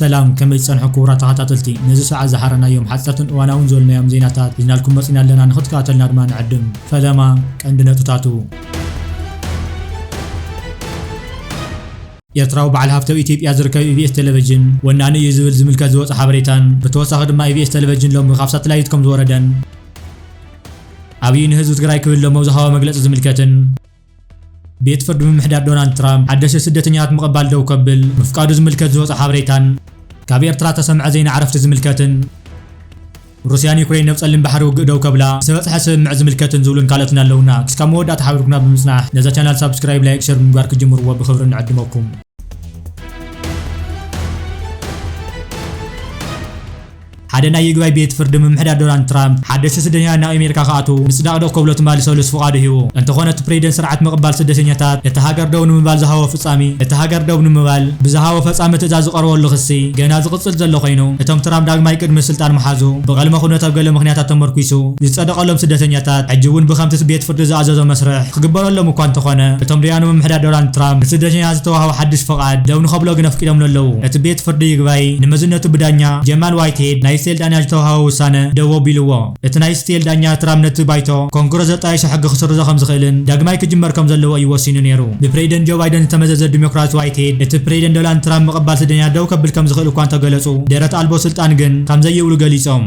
ሰላም፣ ከመይ ጸንሑ ክቡራት ተኸታተልቲ? ነዚ ሰዓት ዝሓረናዮም ሓጸርትን እዋናውን ዝበልናዮም ዜናታት ሒዝናልኩም መጺና ኣለና። ንኽትከታተልና ድማ ንዕድም። ፈለማ ቀንዲ ነጥብታቱ። ኤርትራዊ በዓል ሃብቲ ኣብ ኢትዮጵያ ዝርከብ ኢቢኤስ ቴሌቪዥን ወናኒ እዩ ዝብል ዝምልከት ዝወጸ ሓበሬታን ብተወሳኺ ድማ ኢቢኤስ ቴሌቪዥን ሎሚ ካብ ሳተላይት ከም ዝወረደን ኣብዩ ንህዝቢ ትግራይ ክብል ሎሚ ዝሃቦ መግለጺ ዝምልከትን ቤት ፍርዲ ምምሕዳር ዶናልድ ትራምፕ ሓደሽቲ ስደተኛታት ምቕባል ደው ከብል ምፍቃዱ ዝምልከት ዝወጸ ሓበሬታን ካብ ኤርትራ ተሰምዐ ዜና ዕረፍቲ ዝምልከትን ሩስያን ዩክሬን ናብ ጸሊም ባሕሪ ውግእ ደው ከብላ ዝተበጽሐ ስምምዕ ዝምልከትን ዝብሉን ካልኦትን ኣለውና። ክስካብ መወዳእታ ሓቢርኩምና ብምጽናሕ ነዛ ቻናል ሳብስክራይብ፣ ላይክ፣ ሸር ብምግባር ክጅምርዎ ብኽብሪ ንዕድመኩም። ሓደ ናይ ይግባይ ቤት ፍርዲ ምምሕዳር ዶናልድ ትራምፕ ሓደሽቲ ስደተኛታት ናብ ኣሜሪካ ክኣትዉ ምጽዳቕ ደው ከብሎ ትማሊ ሰሉስ ፍቓዱ ሂቡ። እንተኾነ እቲ ፕሬዚደንት ስርዓት ምቕባል ስደተኛታት እቲ ሃገር ደው ንምባል ዝሃቦ ፍጻሜ፣ እቲ ሃገር ደው ንምባል ብዝሃቦ ፈጻሚ ትእዛዝ ዝቐረበሉ ክሲ ገና ዝቕጽል ዘሎ ኮይኑ፣ እቶም ትራምፕ ዳግማይ ቅድሚ ስልጣን ምሓዙ ብቐልመ ኩነት ኣብ ገለ ምኽንያታት ተመርኲሱ ዝጸደቐሎም ስደተኛታት ሕጂ እውን ብኸምቲ እቲ ቤት ፍርዲ ዝኣዘዞ መስርሕ ክግበረሎም እኳ እንተኾነ፣ እቶም ደያኑ ምምሕዳር ዶናልድ ትራምፕ ንስደተኛታት ዝተዋህቦ ሓድሽ ፍቓድ ደው ንኸብሎ ግን ኣፍቂዶምሉ ኣለዉ። እቲ ቤት ፍርዲ ይግባይ ንመዝነቱ ብዳኛ ጀማል ዋይትሄድ ናይ ስቴል ዳኛ ዝተዋህቦ ውሳነ ደው ኣቢልዎ። እቲ ናይ ስቴል ዳኛ ትራምፕ ነቲ ባይቶ ኮንግረስ ዘጣየሾ ሕጊ ክስርዞ ከም ዝኽእልን ዳግማይ ክጅመር ከም ዘለዎ እዩ ወሲኑ ነይሩ። ብፕሬዚደንት ጆ ባይደን ዝተመዘዘ ዲሞክራት ዋይትሄድ እቲ ፕሬዚደንት ዶናልድ ትራምፕ ምቕባል ስደተኛታት ደው ከብል ከም ዝኽእል እኳ እንተገለጹ፣ ደረት ኣልቦ ስልጣን ግን ከም ዘይብሉ ገሊጾም።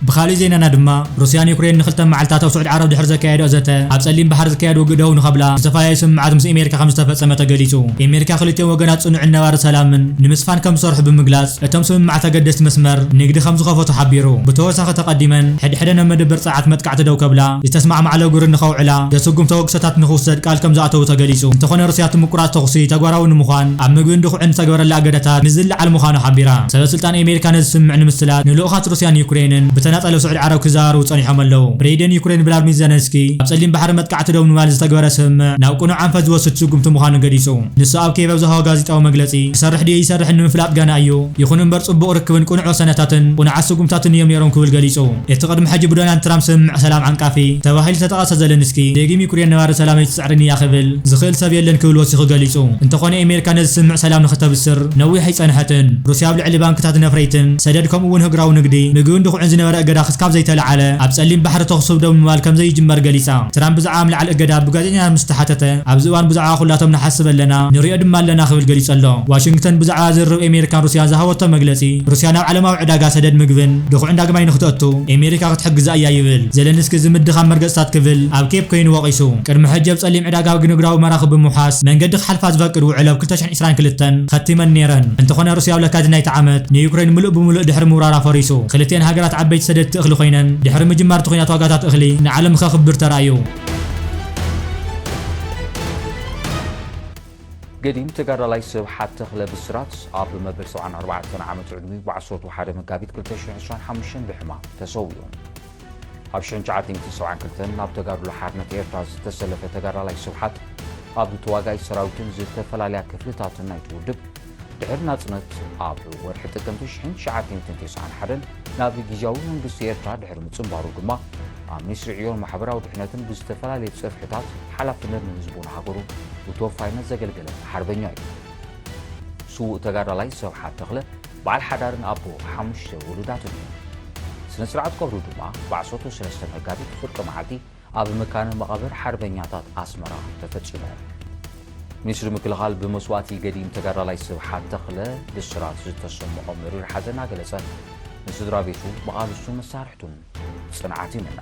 ብኻልእ ዜናና ድማ፣ ሩስያን ዩክሬን ንኽልተ መዓልታት ኣብ ስዑዲ ዓረብ ድሕሪ ዘካየደኦ ዘተ፣ ኣብ ጸሊም ባሕሪ ዝካየድ ውግእ ደው ንኸብላ ዝተፈላለዩ ስምምዓት ምስ ኣሜሪካ ከም ዝተፈጸመ ተገሊጹ። ኣሜሪካ ክልቲኦም ወገናት ጽኑዕን ነባሪ ሰላምን ንምስፋን ከም ዝሰርሑ ብምግላጽ፣ እቶም ስምምዓት ኣገደስቲ መስመር ንግዲ ከም ዝኸፈቱ ሓቢሩ። ብተወሳኺ ተቐዲመን ሕድሕደን ኣብ መደበር ጸዓት መጥቃዕቲ ደው ከብላ ዝተስማዕማዕለ ጉርኒ ከውዕላ ዘስጉም ተበግሶታት ንኽውሰድ ቃል ከም ዝኣተዉ ተገሊጹ። እንተኾነ ሩስያ እቲ ምቁራጽ ተኹሲ ተግባራዊ ንምዃን ኣብ ምግብን ድኹዕን ዝተገበረላ እገዳታት ምስ ዝለዓል ምዃኑ ሓቢራ። ሰበ ስልጣን ኣሜሪካ ነዚ ስምምዕ ንምስላጥ ንልኡኻት ሩስያን ዩክሬንን ብተናጸል ኣብ ስዑዲ ዓረብ ክዘራረቡ ጸኒሖም ኣለዉ። ፕሬዚደንት ዩክሬን ቭላድሚር ዘለንስኪ ኣብ ጸሊም ባሕሪ መጥቃዕቲ ደው ንምባል ዝተግበረ ስምምዕ ናብ ቅኑዕ ኣንፈት ዝወስድ ስጉምቲ ምዃኑ ገሊጹ። ንሱ ኣብ ኬቭ ኣብ ዝሃቦ ጋዜጣዊ መግለጺ፣ ክሰርሕ ድዩ ኣይሰርሕን ንምፍላጥ ገና እዩ። ይኹን እምበር፣ ጽቡቕ ርክብን ቅኑዕ ወሰነታትን ቅኑዓት ስጉምታትን እዮም ነይሮም ክብል ገሊጹ። እቲ ቅድሚ ሕጂ ብዶናልድ ትራምፕ ስምምዕ ሰላም ዓንቃፊ ተባሂሉ ዝተጠቐሰ ዘለንስኪ፣ ደጊም ዩክሬን ነባሪ ሰላም ኣይትጽዕርን እያ ክብል ዝኽእል ሰብ የለን ክብል ወሲኹ ገሊጹ። እንተኾነ፣ ኣሜሪካ ነዚ ስምምዕ ሰላም ንኽተብስር ነዊሕ ኣይጸንሐትን። ሩስያ ኣብ ልዕሊ ባንክታት ነፍረይትን ሰደድ ከምኡ እውን ህግራዊ ንግዲ ምግብን ድኹዕን ዝነበረ እገዳ ክስካብ ዘይተለዓለ፣ ኣብ ጸሊም ባሕሪ ተኹሲ ደው ምባል ከም ዘይጅመር ገሊጻ። ትራምፕ ብዛዕባ ምልዓል እገዳ ብጋዜጠኛታት ምስ ተሓተተ፣ ኣብዚ እዋን ብዛዕባ ኩላቶም ንሓስብ ኣለና፣ ንሪኦ ድማ ኣለና ክብል ገሊጹ ኣሎ። ዋሽንግተን ብዛዕባ ዝርርብ ኣሜሪካን ሩስያን ዝሃበቶ መግለጺ፣ ሩስያ ናብ ዓለማዊ ዕዳጋ ሰደድ ምግብን ድኹዕን ዳግማይ ንኽተእቱ ኣሜሪካ ክትሕግዛ እያ ይብል። ዘለንስኪ እዚ ምድኻም መርገጽታት ክብል ኣብ ኬፕ ኮይኑ ወቒሱ። ቅድሚ ሕጂ ኣብ ጸሊም ዕዳጋ ብንግዳዊ መራኽብ ብምውሓስ መንገዲ ክሓልፋ ዝፈቅድ ውዕል ኣብ ክልተ ሽሕን ዕስራን ክልተን ኸቲመን ነይረን። እንተኾነ ሩስያ ኣብ ለካቲት ናይቲ ዓመት ንዩክሬን ምሉእ ብምሉእ ድሕሪ ምውራራ ፈሪሱ። ክልቲኤን ሃገራት ዓበይቲ ሰደድቲ እኽሊ ኮይነን ድሕሪ ምጅማር እቲ ኲናት ዋጋታት እኽሊ ንዓለም ከኽብር ተራእዩ። ገዲም ተጋዳላይ ስብሓት ተኽለ ብስራት ኣብ መበል ሰብዓን ኣርባዕተን ዓመት ዕድሚኡ ብዓሰርተ ሓደ መጋቢት ክልተ ሽሕን ዕስራን ሓሙሽተን ብሕማም ተሰዊኡ። ኣብ ሽሕን ትሽዓተ ሚእትን ሰብዓን ክልተን ናብ ተጋድሎ ሓርነት ኤርትራ ዝተሰለፈ ተጋዳላይ ስብሓት፣ ኣብ ተዋጋኢ ሰራዊትን ዝተፈላለያ ክፍልታትን ናይቲ ውድብ፣ ድሕሪ ናጽነት ኣብ ወርሒ ጥቅምቲ ሽሕን ትሽዓተ ሚእትን ተስዓን ሓደን ናብ ግዝያዊ መንግስቲ ኤርትራ ድሕሪ ምጽንባሩ ድማ፣ ኣብ ሚኒስትሪ ዕዮን ማሕበራዊ ድሕነትን ብዝተፈላለየ ጽፍሕታት ሓላፍነት ንህዝቡን ሃገሩን ብተወፋይነት ዘገልገለ ሓርበኛ እዩ። ስዉእ ተጋዳላይ ስብሓት ተኽለ በዓል ሓዳርን ኣቦ ሓሙሽተ ውሉዳትን እዩ። ስነ ስርዓት ቀብሩ ድማ ብዓሰርተ ሰለስተ መጋቢት ፍርቂ መዓልቲ ኣብ መካነ መቓብር ሓርበኛታት ኣስመራ ተፈጺሙ። ሚኒስትሪ ምክልኻል ብመስዋእቲ ገዲም ተጋዳላይ ስብሓት ተኽለ ብስራት ዝተሰምዖ መሪር ሓዘን ኣገለጸ። ንስድራ ቤቱ፣ መቓልሱን መሳርሕቱን ጽንዓት ይምነ።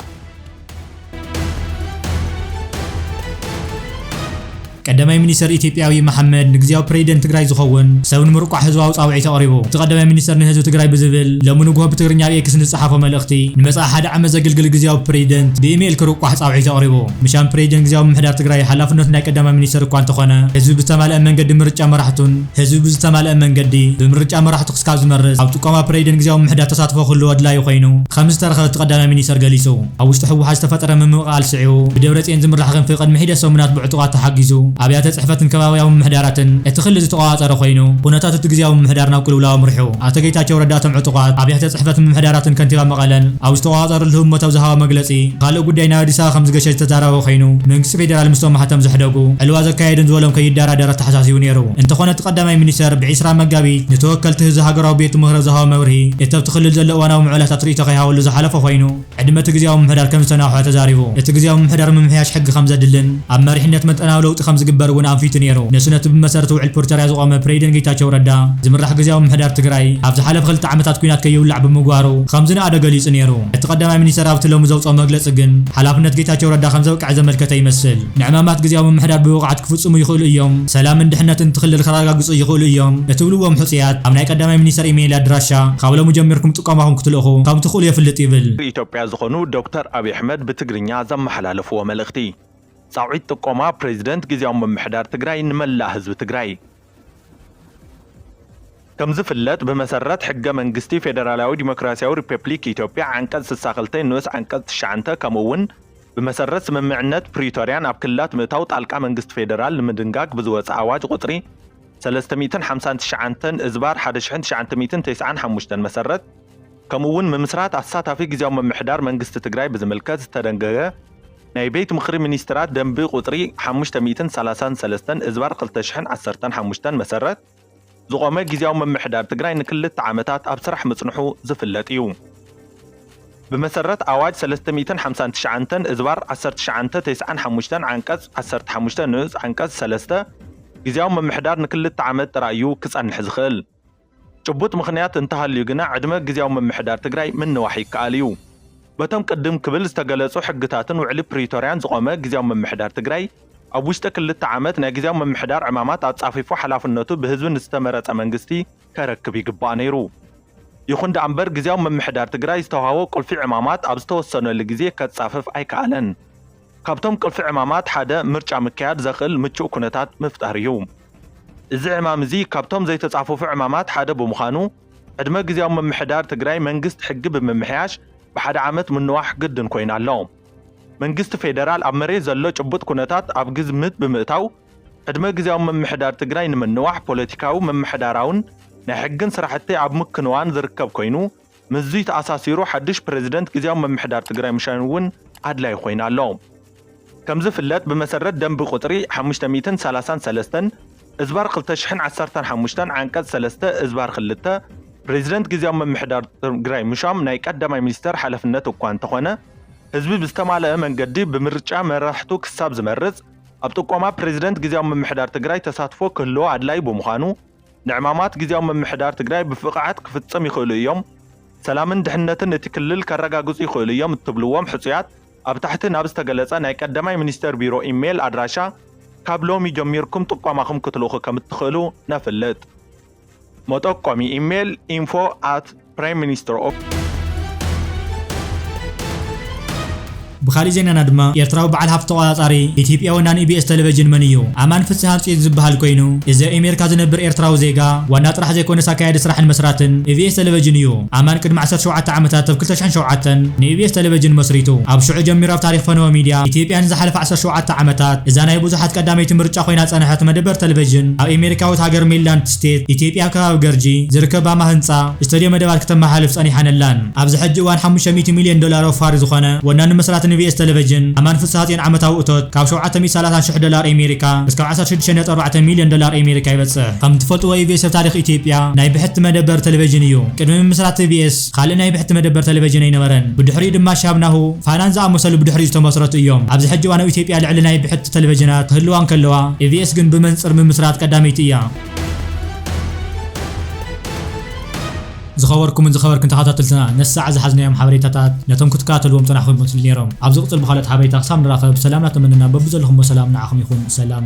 ቀዳማይ ሚኒስተር ኢትዮጵያ ኣብይ መሓመድ ንግዝያዊ ፕሬዚደንት ትግራይ ዝኸውን ሰብ ንምርቋሕ ህዝባዊ ጻውዒት ኣቕሪቡ። እቲ ቀዳማይ ሚኒስተር ንህዝቢ ትግራይ ብዝብል ሎሚ ንግሆ ብትግርኛ ኣብ ኤክስ ንዝጸሓፎ መልእኽቲ፣ ንመጻኢ ሓደ ዓመት ዘገልግል ግዝያዊ ፕሬዚደንት ብኢሜይል ክርቋሕ ጻውዒት ኣቕሪቡ። ምሻም ፕሬዚደንት ግዝያዊ ምምሕዳር ትግራይ ሓላፍነቱ ናይ ቀዳማይ ሚኒስተር እኳ እንተኾነ፣ ህዝቢ ብዝተማልአ መንገዲ ምርጫ መራሕቱን ህዝቢ ብዝተማልአ መንገዲ ብምርጫ መራሕቱ ክስካብ ዝመርጽ ኣብ ጥቆማ ፕሬዚደንት ግዝያዊ ምምሕዳር ተሳትፎ ክህልዎ ኣድላዪ ኮይኑ ከም ዝተረኸበ እቲ ቀዳማይ ሚኒስተር ገሊጹ። ኣብ ውሽጢ ህወሓት ዝተፈጠረ ምምቕቓል ስዒቡ ብደብረጽዮን ዝምራሕ ክንፊ ቅድሚ ሒደት ሰሙናት ብዕጡቓት ተሓጊዙ ኣብያተ ጽሕፈትን ከባብያዊ ምምሕዳራትን እቲ ክልል ዝተቖጻጸረ ኮይኑ፣ ኩነታት እቲ ግዝያዊ ምምሕዳር ናብ ቅልውላው ኣምሪሑ። ኣቶ ጌታቸው ረዳ እቶም ዕጡቓት ኣብያተ ጽሕፈት ምምሕዳራትን ከንቲባ መቐለን ኣብ ዝተቖጻጸርሉ ህሞት ኣብ ዝሃቦ መግለጺ፣ ካልእ ጉዳይ ናብ ኣዲስ ኣበባ ከም ዝገሸ ዝተዛረበ ኮይኑ፣ መንግስቲ ፌደራል ምስቶም ማሕተም ዘሕደጉ፣ ዕልዋ ዘካየዱን ዝበሎም ከይደራደር ኣተሓሳሲቡ ነይሩ። እንተኾነ እቲ ቀዳማይ ሚኒስተር ብዒስራ መጋቢት ንተወከልቲ ህዝቢ ሃገራዊ ቤት ምኽሪ ኣብ ዝሃቦ መብርሂ፣ እቲ ኣብቲ ክልል ዘሎ እዋናዊ ምዕባለታት ርእይቶ ከይሃበሉ ዝሓለፈ ኮይኑ፣ ዕድመ እቲ ግዝያዊ ምምሕዳር ከም ዝተናውሐ ተዛሪቡ። እቲ ግዝያዊ ምምሕዳር ምምሕያሽ ሕጊ ከም ዘድልን ኣብ መሪሕነት መጠናዊ ለውጢ ከም ዝግበር እውን ኣንፊቱ ነይሩ። ንሱ ነቲ ብመሰረት ውዕል ፕሪቶርያ ዝቖመ ፕሬዚደንት ጌታቸው ረዳ ዝምራሕ ግዝያዊ ምምሕዳር ትግራይ ኣብ ዝሓለፈ ክልተ ዓመታት ኲናት ከይውላዕ ብምግባሩ ከም ዝነኣዶ ገሊጹ ነይሩ። እቲ ቀዳማይ ሚኒስተር ኣብቲ ሎሚ ዘውፅኦ መግለጺ ግን ሓላፍነት ጌታቸው ረዳ ከም ዘብቅዐ ዘመልከተ ይመስል። ንዕማማት ግዝያዊ ምምሕዳር ብብቕዓት ክፍጽሙ ይኽእሉ እዮም፣ ሰላምን ድሕነትን እቲ ክልል ከረጋግጹ ይኽእሉ እዮም እትብልዎም ሕጹያት ኣብ ናይ ቀዳማይ ሚኒስተር ኢሜይል ኣድራሻ ካብ ሎሚ ጀሚርኩም ጥቆማኹም ክትልእኹ ከም ትኽእሉ የፍልጥ ይብል። ኢትዮጵያ ዝኾኑ ዶክተር ኣብይ ኣሕመድ ብትግርኛ ዘመሓላለፍዎ መልእኽቲ። ጻውዒት ጥቆማ ፕሬዚደንት ግዝያዊ ምምሕዳር ትግራይ ንመላእ ህዝቢ ትግራይ። ከም ዝፍለጥ ብመሰረት ሕገ መንግስቲ ፌደራላዊ ዲሞክራሲያዊ ሪፐብሊክ ኢትዮጵያ ዓንቀጽ ስሳ ክልተ ንኡስ ዓንቀጽ ትሽዓተ ከምኡ እውን ብመሰረት ስምምዕነት ፕሪቶርያን ኣብ ክልላት ምእታው ጣልቃ መንግስቲ ፌደራል ንምድንጋግ ብዝወጸ ኣዋጅ ቁጽሪ ሰለስተ ሚእትን ሓምሳን ትሽዓተን እዝባር ሓደ ሽሕን ትሽዓተ ሚእትን ተስዓን ሓሙሽተን መሰረት ከምኡ እውን ምምስራት ኣሳታፊ ግዝያዊ ምምሕዳር መንግስቲ ትግራይ ብዝምልከት ዝተደንገገ ናይ ቤት ምኽሪ ሚኒስትራት ደንቢ ቁጽሪ ሓሙሽተ ሚእትን ሰላሳን ሰለስተን እዝባር ክልተ ሽሕን ዓሰርተን ሓሙሽተን መሰረት ዝቖመ ግዝያዊ ምምሕዳር ትግራይ ንክልተ ዓመታት ኣብ ስራሕ ምጽንሑ ዝፍለጥ እዩ። ብመሰረት ኣዋጅ ሰለስተ ሚእትን ሓምሳን ትሽዓተን እዝባር ዓሰርተ ትሽዓተ ተስዓን ሓሙሽተን ዓንቀጽ ዓሰርተ ሓሙሽተ ንኡስ ዓንቀጽ ሰለስተ ግዝያዊ ምምሕዳር ንክልተ ዓመት ጥራይ እዩ ክጸንሕ ዝኽእል። ጭቡጥ ምኽንያት እንተሃልዩ ግና ዕድመ ግዝያዊ ምምሕዳር ትግራይ ምንዋሕ ይከኣል እዩ። በቶም ቅድም ክብል ዝተገለጹ ሕግታትን ውዕሊ ፕሪቶርያን ዝቖመ ግዝያዊ ምምሕዳር ትግራይ ኣብ ውሽጢ ክልተ ዓመት ናይ ግዝያዊ ምምሕዳር ዕማማት ኣጻፊፉ ሓላፍነቱ ብህዝቢ ንዝተመረጸ መንግስቲ ከረክብ ይግባእ ነይሩ። ይኹን ደኣ እምበር ግዝያዊ ምምሕዳር ትግራይ ዝተውሃቦ ቁልፊ ዕማማት ኣብ ዝተወሰነሉ ግዜ ከጻፍፍ ኣይከኣለን። ካብቶም ቁልፊ ዕማማት ሓደ ምርጫ ምክያድ ዘኽእል ምቹእ ኩነታት ምፍጣር እዩ። እዚ ዕማም እዚ ካብቶም ዘይተጻፈፉ ዕማማት ሓደ ብምዃኑ ዕድመ ግዝያዊ ምምሕዳር ትግራይ መንግስቲ ሕጊ ብምምሕያሽ ብሓደ ዓመት ምንዋሕ ግድን ኮይኑ ኣሎ። መንግስቲ ፌደራል ኣብ መሬት ዘሎ ጭቡጥ ኩነታት ኣብ ግምት ብምእታው ዕድመ ግዝያዊ ምምሕዳር ትግራይ ንምንዋሕ ፖለቲካዊ፣ ምምሕዳራውን ናይ ሕግን ስራሕቲ ኣብ ምክንዋን ዝርከብ ኮይኑ ምስዚ ተኣሳሲሩ ሓድሽ ፕሬዚደንት ግዝያዊ ምምሕዳር ትግራይ ምሻን እውን ኣድላይ ኮይኑ ኣሎ። ከም ዝፍለጥ ብመሰረት ደንቢ ቁፅሪ ሓሙሽተ ሚእትን ሰላሳን ሰለስተን እዝባር ክልተ ሽሕን ዓሰርተን ሓሙሽተን ዓንቀፅ ሰለስተ እዝባር ክልተ ፕሬዚደንት ግዝያዊ ምምሕዳር ትግራይ ምሻም ናይ ቀዳማይ ሚኒስተር ሓለፍነት እኳ እንተኾነ ህዝቢ ብዝተማለአ መንገዲ ብምርጫ መራሕቱ ክሳብ ዝመርፅ ኣብ ጥቆማ ፕሬዚደንት ግዝያዊ ምምሕዳር ትግራይ ተሳትፎ ክህልዎ ኣድላይ ብምዃኑ ንዕማማት ግዝያዊ ምምሕዳር ትግራይ ብብቕዓት ክፍፅም ይኽእሉ እዮም፣ ሰላምን ድሕነትን እቲ ክልል ከረጋግፁ ይኽእሉ እዮም እትብልዎም ሕፁያት ኣብ ታሕቲ ናብ ዝተገለፀ ናይ ቀዳማይ ሚኒስተር ቢሮ ኢሜይል ኣድራሻ ካብ ሎሚ ጀሚርኩም ጥቆማኹም ክትልእኹ ከም እትኽእሉ ነፍልጥ። መጠቆሚ ኢሜይል info at prime minister of ብኻሊእ ዜናና ድማ ኤርትራዊ በዓል ሃፍቲ ተቖጻጻሪ ኢትዮጵያ ወናኒ ኢቢኤስ ቴሌቪዥን መን እዩ? ኣማን ፍስሃጽዮን ዝበሃል ኮይኑ፣ እዚ ኣብ ኣሜሪካ ዝነብር ኤርትራዊ ዜጋ ዋና ጥራሕ ዘይኮነስ ኣካያዲ ስራሕን መስራትን ኢቢኤስ ቴሌቪዥን እዩ። ኣማን ቅድሚ ዓሰርተ ሸውዓተ ዓመታት ኣብ ክልተ ሽሕን ሸውዓተን ንኢቢኤስ ቴሌቪዥን መስሪቱ። ኣብ ሽዑ ጀሚሩ ኣብ ታሪኽ ፈነወ ሚድያ ኢትዮጵያ ንዝሓለፈ ዓሰርተ ሸውዓተ ዓመታት እዛ ናይ ብዙሓት ቀዳመይቲ ምርጫ ኮይና ዝጸንሐት መደበር ቴሌቪዥን ኣብ ኣሜሪካዊት ሃገር ሜሪላንድ ስቴት ኢትዮጵያ ኣብ ከባቢ ገርጂ ዝርከብ ባማ ህንጻ ስቱድዮ መደባት ከተመሓላልፍ ጸኒሓ ነላን። ኣብዚ ሕጂ እዋን ሓሙሽተ ሚእቲ ሚልዮን ዶላር ኣውፋሪ ዝኾነ ወናኒ መስራትን ኢቢኤስ ቴሌቪዥን ኣማን ፍስሃጽዮን ዓመታዊ እቶት ካብ ሸውዓተ ሚእቲ ሰላሳን ሽሕ ዶላር ኣሜሪካ እስካብ ዓሰርተ ሽዱሽተ ነጥቢ ኣርባዕተ ሚልዮን ዶላር ኣሜሪካ ይበጽሕ። ከም ትፈልጥዎ ኢቢኤስ ኣብ ታሪኽ ኢትዮጵያ ናይ ብሕቲ መደበር ቴሌቪዥን እዩ። ቅድሚ ምምስራት ኢቢኤስ ካልእ ናይ ብሕቲ መደበር ቴሌቪዥን ኣይነበረን። ብድሕሪኡ ድማ ሻብናሁ፣ ፋናን ዝኣመሰሉ ብድሕሪኡ ዝተመስረቱ እዮም። ኣብዚ ሕጂ እዋን ኣብ ኢትዮጵያ ልዕሊ ናይ ብሕቲ ቴሌቪዥናት ክህልዋ እንከለዋ፣ ኢቢኤስ ግን ብመንጽር ምምስራት ቀዳመይቲ እያ። ዝኸበርኩምን ዝኸበርክን ተኸታተልትና፣ ነሳዕ ዝሓዝናዮም ሓበሬታታት ነቶም ክትከታተልዎም ጸናሕኩም ይመስሉ ነይሮም። ኣብ ዝቕጽል ብኻልኦት ሓበሬታ ክሳብ ንራኸብ፣ ሰላም እናተመነና፣ በብዘለኹሞ ሰላም ንዓኹም ይኹን። ሰላም።